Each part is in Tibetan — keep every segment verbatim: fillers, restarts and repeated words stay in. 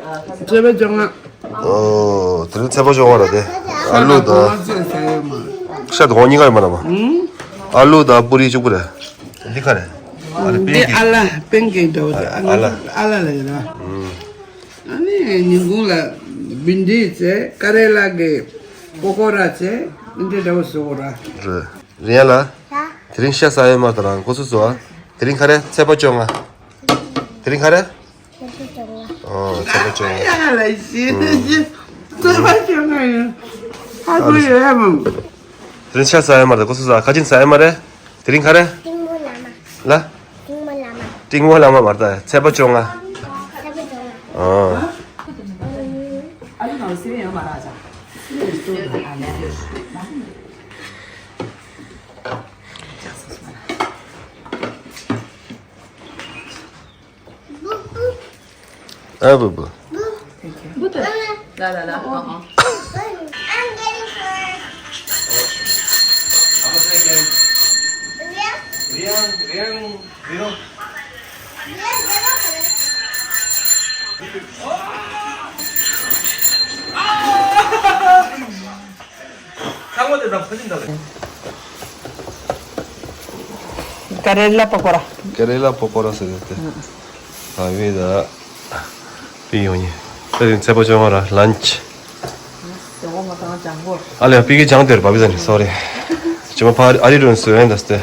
ཚོད་པ་བཅོ་ལྔ། ཨོ། དེ་རིང་ཚོད་པ་བཅོ་ལྔ་ར་དེ། ཨ་ལུ་དང་། ཤ་དང་གོང་མ་གཉིས་ཀ་ཡོད་མ་རེད་མ། ཨུམ། ཨ་ལུ་དང་པུ་རི་གཅིག་པུ་རེད། འདི་ག་རེད། ཨ་ལ་པེན་ཀེག་འདྲ་བོ་དེ། ཨ་ལ། ཨ་ལ་ལ་ཡོད་ར། ཨུམ། ཨ་ནི་ཉིན་གུང་ལ་བིན་ཌི་བྱས། ཀ་རེ་ལ་གི་པོ་ཀོ་ར་བྱས། འདི་འདྲ་བོ་བཟོ་དགོས་ར། རེད། རེད་ལ། དེ་རིང་ཤ་ཟ་ཡོད་མ་རེད། ད་རང་གོ་སོ་སོ། དེ་རིང་ག་རེ། ཚོད་པ་བཅོ་ལྔ། དེ་རིང་ག་རེ། ཨོ། ཚོད་པ་བཅོ་ལྔ། ཡ་ལ་ཤི་ཤི། ཚོད་པ་བཅོ་ལྔ་ཡིན། ཧ་གོ་ཡོད་ཡ་མ། དེ་རིང་ཤ་ཟ་ཡོད་མ་རེད། གོ་སོ་སོ། ཁ་ཆེམས་ཟ་ཡོད་མ་རེད། དེ་རིང་ག་རེ། ཏིང་མོ་བླ་མ། ལ། ཏིང་མོ་བླ་མ། ཏིང་མོ་བླ་མ་མ་རེད། ཚོད་པ་བཅོ་ལྔ། ཚོད་པ་བཅོ་ལྔ། ཨོ། ཨ་ལུ་ནང་སེ་བའི་ཡོད་མ་རེད་ཨ་ཅག་ཨ་བུ་བུ། ལ་ལ་ལ། ཨ་ཨ། ཚང་མ་དེ་དང་ཕ་ཆིན་དང་། ཀ་རེ་ལ་པ་ཀོ་ར། ཀ་རེ་ལ་པ་ཀོ་ར་ཟེར་ཏེ། ཨ་བི་ད། པི་ཡོང་ཉེ། ད་དེ་ཚོད་པ་བཅོ་ལྔ་ར་ལན་ཆི། ཨ་ལེ་པི་གི་ཅང་དེར་བ་བི་ད་ནི་སོ་རི། ཅི་མ་ཕ་ཨ་རི་རུན་སུ་ཡན་ད་སྟེ།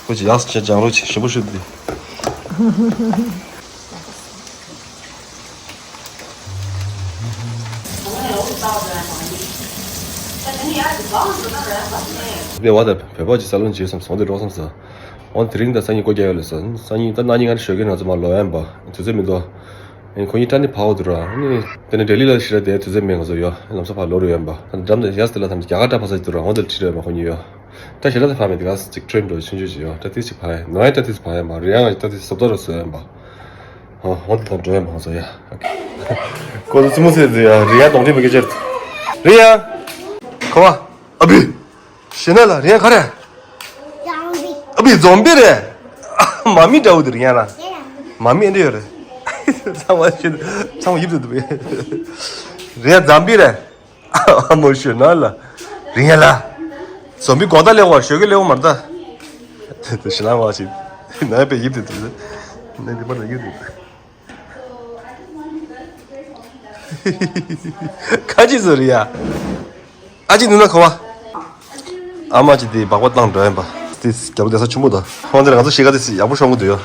ཁོ་ཅི་ཡག་ཅི་ཅང་རོ་ཅི་ཞིབ་པོ་ཞུ་དེ། ནས་བ་དང་བོད་པ་ཅིག་ས་ལོན་བྱེད་བསམ་སོང་དེ་འགྲོ་བསམ་ས། འོན་དེ་རིང་དང་སང་ཉིན་སྐོར་རྒྱག་ཡོད་ལ་ས། སང་ཉིན་ད་གནངས་ཉིན་ང་ཞོགས་ཀས་ང་ཚོ་མ་ལོག་ཡན་པ་དུས་ཚོད་མི་འདུག་ཨ་ནི་ཁོ་གཉིས་ཏྲ་ནི་ཕ་འོ་དུ་ར། ཨ་ནི་དེ་ནས་ལྡི་ལི་ལ་ཤི་ར་དེ་དུས་ཚོད་མེད་ང་ཚོ་ཡོ། ལམ་སང་ཕ་ལོ་རུ་ཡོད་པ་ད་འགྲམ་དེ་ཡ་སི་དེ་ལ་ཐམས་ཅད་རྒྱ་གར་ཏྲ་ཕ་ས་དུ་ར་འོ་དེ་ལ་ཁྲིད་ར་ཡོད་པ་ཁོ་གཉིས་ཡོ། ད་ཞེ་དྲག་ད་ཕ་མེད་དེ་ག་ཅིག་ཁྲོན་འགྲོ་ཆུང་ཆུང་ཅིག་ཡོ། ཏྲ་ཏིས་ཅིག་ཕ་ཡ་ནོ་ཡ་ཏྲ་ཏིས་ཕ་ཡ་མ་རི་ཡ་ང་ཏྲ་ཏིས་སོབ་ཏོ་ར་སོ་ཡ་མ། ཧོ་ཧོ་དེ་ད་འགྲོ་ཡ་མ་ང་ཚོ་ཡ། ཁོ་ཚོ་ཙི་མོ་སེ་ཟེ་ཡ་རི་ཡ་གདོང་ཁྲིད་མི་དགེ་ཅེར། རི་ཡ། ཁོ་བ། ཨ་བི། ཞེ་ན་ལ་རེད་ག་རེ། ཛོམ་བི། ཨ་བི་ཛོམ་བི་རེད། མ་མི་འདྲ་བོ་དེ་རེད་ཡང་ན། མ་མི་འདྲ་ཡོད་རེད། ཚང་མ་ཤེས་ཚང་མ་ཡིབ་དུ་འདུག་རེད། ཛོམ་བི་རེད། ཨ་མོ་ཞེ་ན་ལ། རེད་ཡ་ལ། ཛོམ་བི་གོ་ད་ལེགས་བ་ཞོ་གི་ལེགས་བ་མ་རེད་ད། ཞེ་ན་བ་ཞིག་ན་པའི་ཡིབ་དུ་འདུག་ན་འདི་མ་ན་ཡིབ་དུ་འདུག་ཁ་ཅིག་བཟོ་རེད་ཡ། ཨ་ཅིག་འདུག་ན་ཁོ་བ། ཨ་མ་ཅིག་དེ་སྦག་སྦག་བཏང་འགྲོ་ཡིན་པ། དེ་རྒྱབ་ལོགས་བསྡད་ས་ཆེན་པོ་དང་། ཧོན་དེ་ལ་ང་ཚོ་གཞིས་ཀ་དེ་ཡག་པོ་ཤོང་གི་འདུག་ཡ།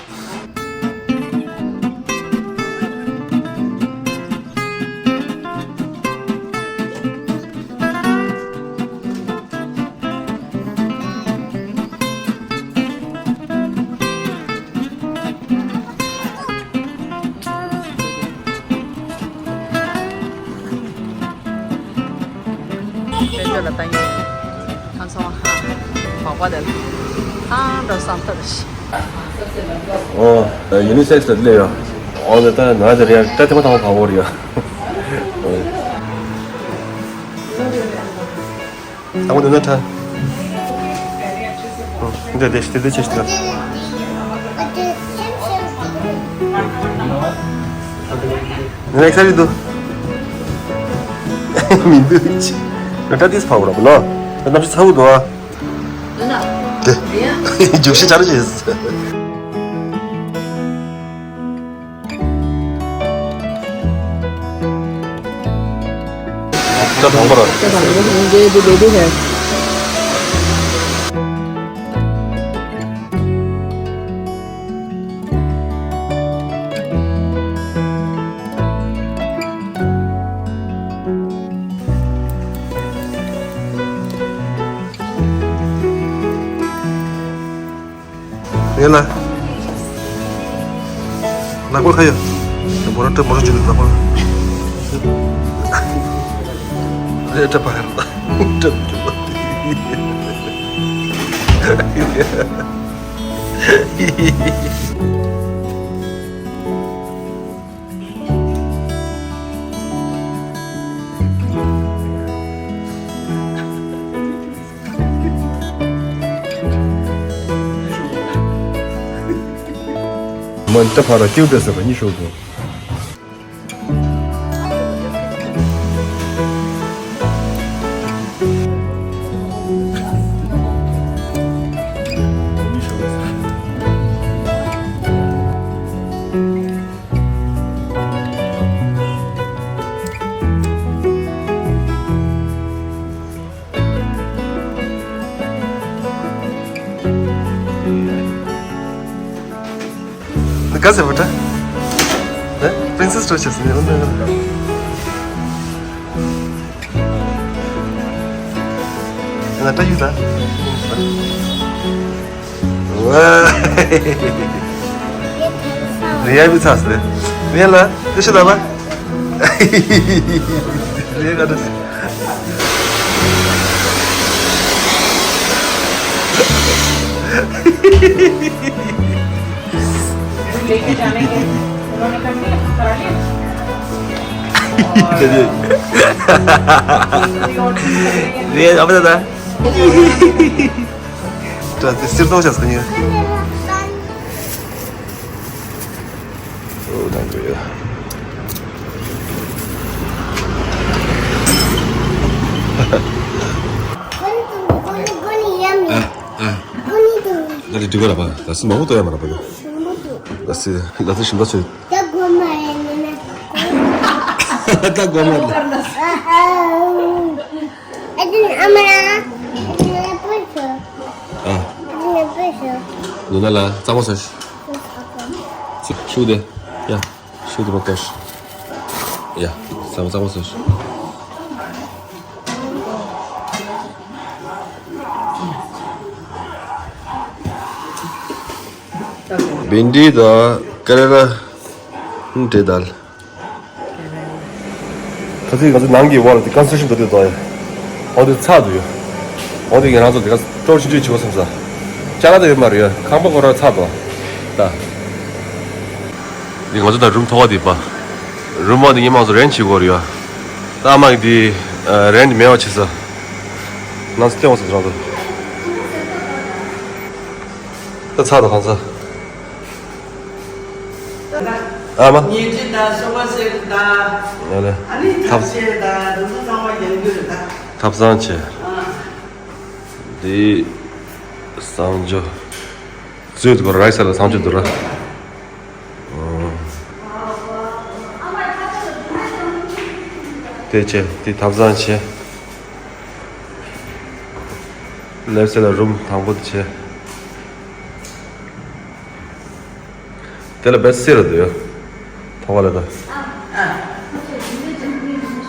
དཔལ་འབྱོར་ལ་ལྟ་ཉེ། ཁང་ཚོང་ཧ། བག་པ་དེ་ལ། ཧང་འགྲོ་བསམ་ཐབས་ཤིག་ཨོ། ཡུ་ནི་སེག་སི་ལ་སླེབས་ཡོད། ཨོ་ད་ད་ང་དེ་རེད་ད་དེ་མ་ཐང་བ་བ་བོར་ཡོད། ཨོ། ཨ་ཁུ་འདི་ན་ཁྲ། འདི་འདི་འདི་འདི་ཆེ་ཤི་ད། འདི་ན་ཁྲ་རེད་འདུག་མི་འདུག་ཅི། ང་ཁྲ་ཏིས་ཕ་བུ་ར་བུ་ལོ། ང་གནམ་གཤིས་ཚ་བོ་འདུག་ཨ། འདི། རྒྱུགས་ཤི་ཆ་རུ་ཆེ། ད་དང་པོ་ར། ད་དང་པོ་འདི་འདི་འདི་འདི་ཧེ། ཡེ་ལ། ལག་པ་ཁ་ཡོད། དེ་མོ་ར་སྤྲད་མོ་ར་བྱེད་ལུགས་ལག་པ། རེད་སྤྲད་པ་ཡར་སྤྲད་མི་འཇུག་པ། མ་ནི་ད་ཕར་ལ་ཀེའུ་བེ་ཟེར་བ་གཉིས་ཤོག་གོ། ག་ཟེར་བ་འདྲ། ཨ། པི་རིན་སེ་སི་འགྲོ་ཆེ་ཟེར་ནས་འོ་འདྲ། ང་ལྟ་ཡུལ་ད། ཝ། རེད་ཡ་མི་ཚ་ཟེར། རེད་ལ་དེ་ཤི་ད་པ། རེད་ག་འདྲ། लेके जाने के उन्होंने कहा कि करा लिया। और ये अब दादा। 자, 이제 쓸 거 오셨으니. 어, 난 그래요. 아, 아. 나도 이거 알아봐. 나 쓰면 아무것도 안 알아봐. 나 쓰, 나 쓰, 나 쓰. ད་གོ་མ་ཡིན་ན། ད་གོ་མ་ཡིན་ན། ཨ་ཨ། ཨ་ཏི་ཨ་མ་ར། ཨ་ཏི་ཨ་པོ་ཤོ། ཨ། ཨ་ཏི་ཨ་པོ་ཤོ། ནུ་ན་ལ་ཙག་པ་ཟ་ཤི། ཤུ་དེ། ཡ། ཤུ་དེ་པ་ཀ་ཤི། ཡ། ཙག་པ་ཙག་པ་ཟ་ཤི། भिन्डी དང་ཀ་རེ་ལ། ཨུམ། དེ་དལ། ད་ཚིག་ང་ཚོ་ནང་གི་ཝལ་དེ་ཀོན་སི་ཊྲག་ཤན་འགྲོ་དུས་དང་། འོ་དེ་ཚར་དུ་ཡོད། འོ་དེ་ང་རང་ཚོ་དེ་ག་སྤྲོ་ཆུང་ཆུང་བྱེད་དགོས་བསམ་ས། ཅ་ལག་དེ་ཡོད་མ་རེད་ཡ། ཁང་པ་ཁོ་རང་ཚར་དུ། ད། འདི་ང་ཚོ་ད་རུམ་ཐོག་ཁ་དེ་པ། རུམ་མ་དེ་ཉི་མ་ཚོ་རེན་བྱེད་དགོས་རེད་ཡ། ད་ཨ་མ་གི་དེ་རེན་མེད་པ་བྱེད་ས། ང་ཚོ་སྟོན་བ་ཚོ་རང་ཚོ། ད་ཚར་དུ་གང་ཚར། ཨ་མ། ཉལ་ཁྲི་དང་སོ་པ་སེ་རི་དང་། ཨ་ལེ། ཨ་ནི་ཐབ་ཐབ་ཤེས་དང་དེ་ཚོ་ཚང་མ་ཡོང་རྒྱུ་རེད་ད། ཐབ་ཚང་བྱས། ཨ། འདི་གསང་སྤྱོད། གཙོས་དུ་ར་ཡི་ས་ལ་གསང་སྤྱོད་དུ་ར། ཨ། དེ་བྱས་དེ་ཐབ་ཚང་བྱས། ལེབ་སེ་ལ་རུམ་དང་པོ་དེ་བྱས། དེ་ལ་བེད་སེ་ར་དུ་ཡོད། ཐོག་ལ་ད།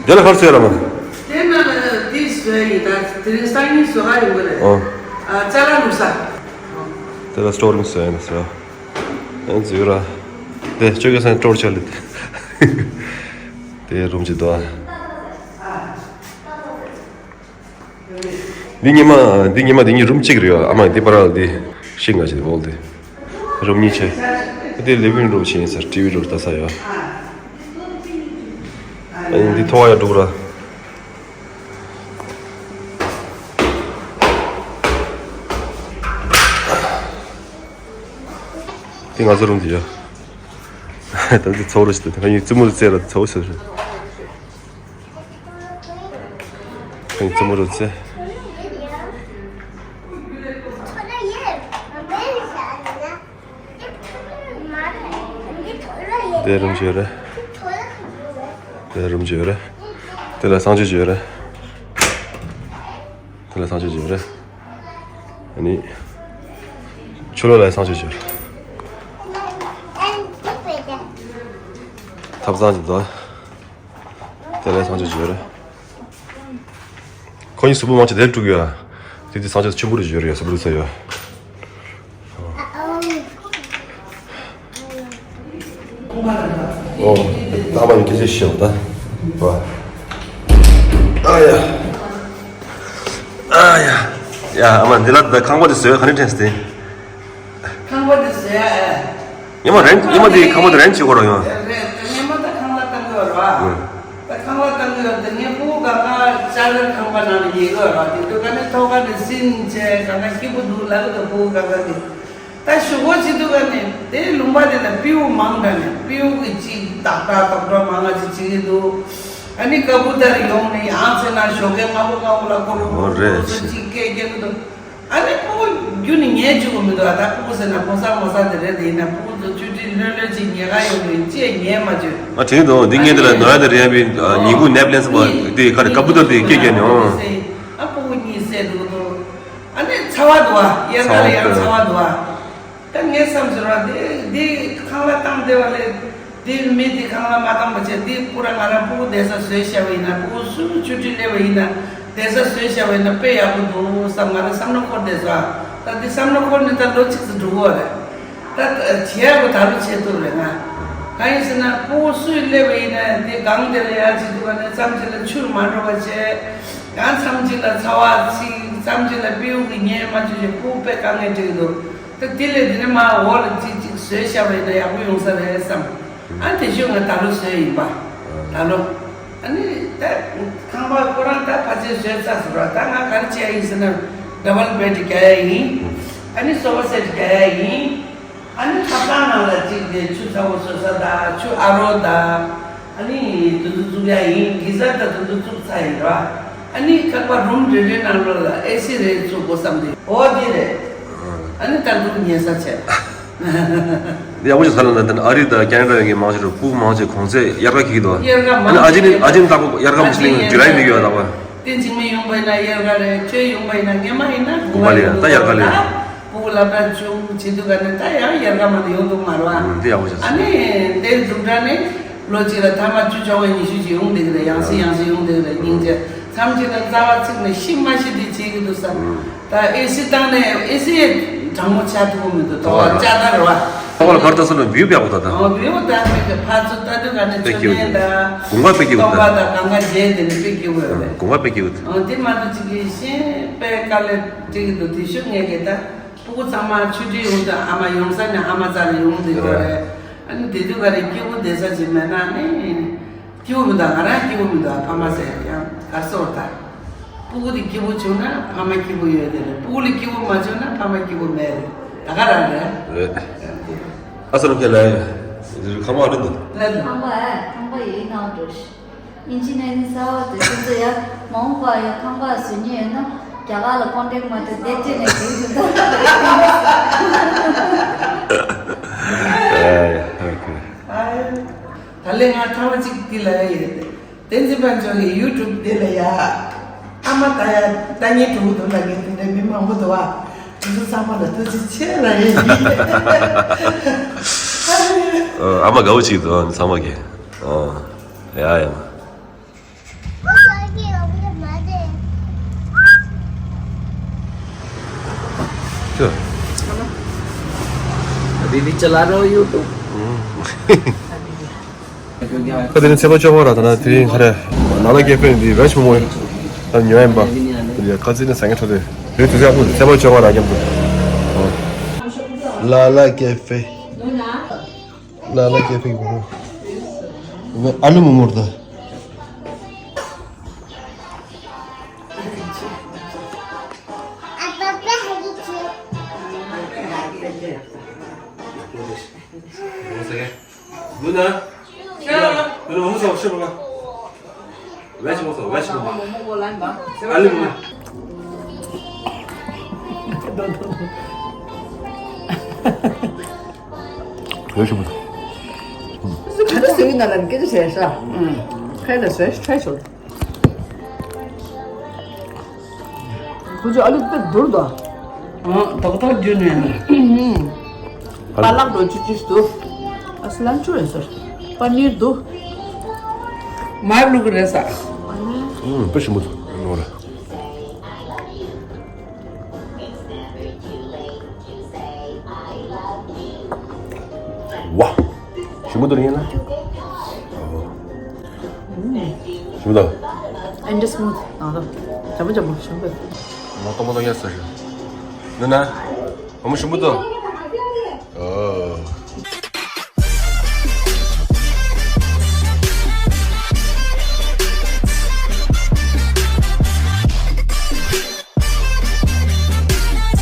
དེ་ལ་ཧར་སེ་ར་མ། དེ་ན་ལ་དེ་སོས་ཡིན་ད་དེ་རིང་སང་ཉིན་སོ་ཧ་ཡོང་གི་རེད། ཨོ། ཨ་ཅ་ལག་ལུག་ས། དེ་ལ་སི་ཊོར་རུམ་སོ་ཡིན་ཟེར། ཨེ་འཛུལ་ར། དེ་ཆོས་གི་སང་སི་ཊོར་ཆ་ལི། དེ་རུམ་གྱི་དོ། འདི་ཉི་མ་འདི་ཉི་མ་འདི་གཉིས་རུམ་གཅིག་རེད་ཡ། ཨ་མ་འདི་པ་ར་འདི་ཤིང་ག་ཞིག་འོག་འདི་རུམ་གཉིས་བྱས། འདི་ལི་ཝིང་རུམ་བྱས་ཡིན་ས། ཊི་ཝི་འདྲ་ལྟ་ས་ཡ། ཨ་ནི་འདི་ཐོག་ཡ་འགྲོ་ར། འདི་ང་ཚོ་རུམ་འདི་ཡ། ད་འདི་ཚོགས་ར་ཞིག་འདུག་ད་ཡིན་རྩེད་མོ་རྩེ་ར་ཚོགས་ཞིག་རེད། ཁོང་རྩེད་མོ་རུ་ཚེ། དེ་རུམ་བརྗོད་རེད། དེ་རུམ་བརྗོད་རེད། དེ་ལ་གསང་སྤྱོད་བརྗོད་རེད། དེ་ལ་གསང་སྤྱོད་བརྗོད་རེད། ཨ་ནི། ཆུ་ལོག་ལ་གསང་སྤྱོད་བརྗོད་རེད། ཐབ་ཚང་གཅིག་དང་། དེ་ལས་གསང་སྤྱོད་བརྗོད་རེད། ཁོ་གཉིས་གཟུགས་པོ་མང་ཆེ་དེར་དཀྲུགས་ཡོད། དེ་དེ་གསང་སྤྱོད་ཆུན་པོ་རེ་བརྗོད་རེད་ཡ། གཟུགས་པོ་རེ་ཚ་ཡོད། ཨོ། རྟག་པར་སྐད་ཆ་བཤད་པ་ད། ཨ་ཡ། ཨ་ཡ། ཡ་ཨ་མ་འདི་ལ་ད་ཁང་པ་དེ་བཟོས་ག་ནས་དྲན་སྟེ། ཁང་པ་དེ་བཟོས་ཨ། ཉི་མ་རེན་ཉི་མ་དེ་ཁང་པ་དེ་རེན་བྱེད་དགོས་ར་ཡོང་། རེད་རེད། ཉི་མ་ད་ཁང་གླ་བཏང་གི་ཡོད་ར། ཨང་། ད་ཁང་གླ་བཏང་གི་ཡོད་དེ་ངས་ཕྲུ་གུ་ག་ག་ཅ་ལག་ཁང་པ་ནང་ལ་ཉལ་གི་ཡོད་ར། དེ་དུས་ག་ནས་ཐོག་ཁ་ནས་སིན་བྱས་ག་ག་སྐྱིད་པོ་འདུག་ལབ་གི་འདུག་ཕྲུ་གུ་ག་ག་གི། ད་ཞུ་སྒོ་བྱེད་དུས་ག་ནས་དེ་ལུང་པ་དེ་ལ་སྤྲེའུ་མང་དྲགས་ནས་སྤྲེའུ་གི་ཅིག་ཏག་ཏག་ཏག་ཏག་མང་ང་ཅིག་བྱེད་ཀྱི་འདུག་ཨ་ནི་ཀ་པུ་ཏར་ཡོང་ནས་ཡང་ཚེ་ན་ཞོགས་ཀས་སྔ་པོ་སྔ་པོ་ལ་ཁོ་རང་ཨོ་རེད། ཁོ་ཚོ་ཅིག་སྐད་རྒྱག་གི་འདུག་ཨ་ནི་ཕྲུ་གུ་རྒྱུན་ནས་ཉལ་བཅུག་གི་མི་འདུག་ཨ་ད་ཕྲུ་གུ་ཟེར་ན་ཕོ་གསར་མོ་གསར་དེ་རེད། དེ་ཡིན་ན་ཕྲུ་གུ་ཚོ་ཆུ་ཁྲིད་ལྷོད་ལྷོད་ཅིག་ཉལ་ག་ཡོང་གི་ཅེས་ཉལ་མ་བཅུག་ཨ་དེ་འདུག་འདི་ངས་དེ་ལ་ནོར་ཡ་དེ་རེད་པས། ཉིན་གུང་ནེབ་ལེན་སོང་བ་དེ་ག་རེ་ཀ་པུ་ཏར་དེ་སྐད་རྒྱག་ནས་ཨོ། ཨ་ཕྲུ་གུ་གཉིད་སད་འདུག་འདུག་ཨ་ནི་ཚ་བ་འདུག་ཨ། དབྱར་ཁ་ལ་ཡང་ཚ་བ་འདུག་ཨ། ད་ངས་བསམ་ཟེར་བ་དེ་འདི་ཁང་གླ་བཏང་ བསྡད་པ་ལས། འདི་མི་འདི་ཁང་གླ་མ་བཏང་པ་བྱས། འདི་སྤུ་ར་ང་རང་སྤུ་གུ་བསྡད་ས་བཟོས་བཞག་པ་ཡིན་ན། སྤུ་གུ་སུ་ཆུ་ཁྲིད་སླེབས་པ་ཡིན་ན་བསྡད་ས་བཟོས་བཞག་པ་ཡིན་ན་དཔེ་ཡག་པོ་འདུག་བསམ། ང་རང་བསམ་བློ་འཁོར་བསྡད་སོང་། ད་འདི་བསམ་བློ་འཁོར་ནས་ད་ལོ་གཅིག་ཙམ་འགྲོ་གི་ཡོད་རེད། ད་བྱེད་ཡག་པོ་ད་ལོ་བྱེད་ཐུབ་རེད། ང་གང་ཡིན་ཟེར་ན། སྤུ་གུ་སུ་སླེབས་པ་ཡིན་ན་འདི་སྒང་དེ་ལ་ཡར་བྱེད་དུས་ག་ནས་མཚམས་གཅིག་ལ་ཆུར་མ་འགྲོ་བ་བྱས། ཡང་མཚམས་གཅིག་ལ་ཚ་བ་ཚིག་མཚམས་གཅིག་ལ་སྤུ་གུ་གི་ཉལ་མ་བཅུག་བྱས། སྤུ་གུ་དཔེ་དཀའ་ངལ་འཕྲད་ཀྱི་འདུག་ད་དེ་ལས་དེ་ནས་མར་འོག་ལ་གཅིག་གཅིག་བཟོས་བཞག་པ་ཡིན་ན་ཡག་པོ་ཡོང་ས་རེད་བསམ། ཨ་དེ་ཤོད་ང་ད་ལོ་བཟོས་ཡིན་པ། ད་ལོ། ཨ་ནི་ད་ཁང་པ་ཁོ་རང་ད་ཕལ་ཆེར་བཟོས་ཚར་སོང་ར། ད་ང་ག་རེ་བྱས་ཡིན་ཟེར་ན། ཌབ་བལ་བེཌ་རྒྱག་ཡ་ཡིན། ཨ་ནི་སོ་ཕ་སེཊ་རྒྱག་ཡ་ཡིན། ཨ་ནི་ཐབ་ཚང་ནང་ལ་གཅིག་དེ་ཆུ་ཚ་པོ་བཟོ་ས་དང་ཆུ་ཨ་རོ་དང་། ཨ་ནི་དེ་ཚོ་བཙུགས་ཡ་ཡིན། གི་ཟར་དང་དེ་ཚོ་བཙུགས་ཚར་ཡིན་ར། ཨ་ནི་ཁང་པ་རུམ་རེ་རེ་ནང་ལོགས་ལ་ཨེ་སི་རེ་བཙུགས་དགོས་བསམ་དེ། འོ་དེ་རེད། ཨ་ནི་ད་འདུག་ཉལ་ས་བྱས། ཡག་པོ་ཞིག་ཟ་ལ་ན། དེ་ནི་ཨ་རི་དང་ཁེ་ན་ཌ་ཡོད་མཁན་མང་ཆེ་རུ་སྤུ་གུ་མང་ཆེ་གོང་ཚད་དབྱར་ཁ་འཁྱེར་གྱི་འདུག་དབྱར་ཁ་ཨ་ནི་མང་ཨ་ཅེ་ནི་ཆེ་ཨ་ཅེ་ནི་ལྟ་སྐོར་དབྱར་ཁ་མི་ཤེས་ལེ། ཇུ་ལའི་འདི་གི་ཡོད་ལ་བ། བསྟན་འཇིགས་མེད་ཡོང་པ་ཡིན་ན་དབྱར་ཁ་རེད། ཁྱོད་ཡོང་པ་ཡིན་ན་སྔོན་མ་ཡིན་ན་དགུན་ཁ་ལ་ཡོང་། ད་སྤུ་གུ་སློབ་གྲྭ་ཆུང་བྱེད་དུས་ག་ནས་ད་ཡང་དབྱར་ཁ་མ་གཏོགས་ཡོང་ཐུབ་མ་རེད་བ། ཨ་ནི་དེ་འཛུགས་གྲྭ་ནས་ལོ་གཅིག་ལ་ཐ་མ་བཅུ་བཅོ་ལྔ་ཉི་ཤུ་ཅིག་ཡོང་བསྡད་ཀྱི་རེད། ཡང་སེ་ཡང་སེ་ཡོང་བསྡད་ཀྱི་རེད། སྙིང་རྗེ། མཚམས་གཅིག་ལ་རྩ་བ་ཚིག་ནས་ཤི་མ་ཤི་དེ་བྱེད་ཀྱི་འདུག་ས། ད་ཨེ་སི་བཏང་ནས་ཨེ་སི་གྲང་མོ་ཆགས་ཐུབ་ཀྱི་མི་འདུག་དོ་བ་ལྕགས་དར་བ། ཨ་བ་ལ་གར་ལྟ་ས་ལ་བིའུ་ཡག་པོ་འདུག་ད། ཨོ་བིའུ་ད་མི་གི་ཕར་ཚུར་ལྟ་དུས་ག་ནས་དཔེ་ཆུ་སྐྱིད་པོ་ནན་འདུག་དང་དགུན་ཁ་དཔེ་སྐྱིད་པོ་སྟོང་པ་འདུག་དང་གངས་དཀར་མཇལ་དེ་ནི་དཔེ་སྐྱིད་པོ་ཡོད་རེད། དགུན་ཁ་དཔེ་སྐྱིད་པོ་འདུག་ཨོ་དེ་མ་གཏོགས་ཅིག་གི་གཞན་དཔེ་དཀའ་ལས་འགྲིག་གི་འདུག་དེ་ཤུགས་ངེས་ཀྱི་ད་སྤུ་གུ་ཚང་མ་ཆུ་ཁྲིད་ཡོང་དུས་ཨ་མ་ཡོང་ས་ནས་ཨ་མ་རྩ་ནས་ཡོང་བསྡད་ཀྱི་ཡོད་རེད། ཨ་ནི་དེ་དུས་ག་རེ་སྐྱིད་པོ་བསྡད་ས་ཅིག་མེད་ན་ནི། སྐྱིད་པོ་མི་འདུག་ང་རང་སྐྱིད་པོ་མི་འདུག་ཕ་མ་ཟེར་ཡང་ག་སོར་ད། སྤུ་གུ་དེ་སྐྱིད་པོ་བྱུང་ན་ཕ་མ་སྐྱིད་པོ་ཡོད་དེ་རེད། སྤུ་གུ་ལ་སྐྱིད་པོ་མ་བྱུང་ན་ཕ་མ་སྐྱིད་པོ་མེད་རེད། ད་ག་རང་རེད། རེད། ཨ་ས་རུ་ཁེ་ལ། ཁ་མ་རེད་འདུག་ལ་ལ། ཁང་པ་ཨེ་ཁང་པ་ཡིན་ནའང་འགྲོ་ཤི། ཨིན་ཇི་ནི་ཡ་རིང་གསར་བ་དེ་ཁྱེད་ཚོ་ཡ་མ་འོངས་པ་ཡ་ཁང་པ་བཟོ་མཁན་ཡོད་ན་རྒྱ་གར་ལ་ཀོན་ཊེག་མ་ཐེབས་དེ་སྤྲད་ནས་བྱེད་དགོས་འདུག་ཨ་ཡ་ཨོ་ཁེ། ད་ལན་ང་ཕྲ་བ་གཅིག་འདི་ལ་ཡ་ཡོད་དེ། བསྟན་འཛིན་དཔལ་འབྱོར་གྱི་ཡུ་ཊུབ་འདི་ལ་ཡ། ཨ་མ་ད་ཡ་ལྟ་ཉན་འགྲོ་གི་འདུག་ལབ་མཁན་དེ་འདྲའི་མི་མང་པོ་འདུག་ཨ། དེ་ཚོ་ཚང་མ་ལ་ཐུགས་རྗེ་ཆེ་ལབ་ཡིན། ཨ་མ་དགའ་བོ་གཅིག་འདུག་ཨ་ཚང་མ་གི། ཨ་ཡ་ཡ་མ། ཁ་དེ་ནི་ཚེས་པ་བཅོ་ལྔ་ར་ད་ན་དེ་རིང་ཁ་རེ་ལ་ལ་ཀེ་ཧྥེ་འདི་བེཇ་མོ་མོ་ད་ཉོ་ཡིན་པ། དེ་ཁ་ཚིག་ནི་ཟ་མཁན་འཕྲོ་དེ་རེད། དུས་ཚོད་ཡག་པོ་ཚེས་པ་བཅོ་ལྔ་ར་མཉམ་དུ། ལ་ལ་ཀེ་ཧྥེ། ལ་ལ་ཀེ་ཧྥེ་གི་མོ་མོ། ཨ་ལུ་མོ་མོ་ར་ད། ཁོ་ཚོ་ཨ་ལུ་དཔེ་འདུར་དོ། ཨ་ཏག་ཏག་རྒྱུ་ནས། པ་ལག་འགྲོ་ཅི་ཅི་འདུག་ཨ་སི་ལན་ཆུ་རེད་ཟེར། པ་ནིར་འདུག་མར་བླུག་རེད་ཟེར། ཨུམ། དཔེ་ཞིམ་པོ་འདུག་ནོར། ཝ། ཞིམ་པོ་འདུག་ཡིན་ན། ཞིམ་པོ་འདུག་ཨེན་ཌི་སི་མུ་ཐི་ནང་དུ། ཇམ་པོ་ཇམ་པོ་ཞིམ་པོ། མོ་ཏོ་མོ་ཏོ་ཡ་ས་ཞིག་ནུ་ན། མོ་མོ་ཞིམ་པོ་འདུག་ཨོ།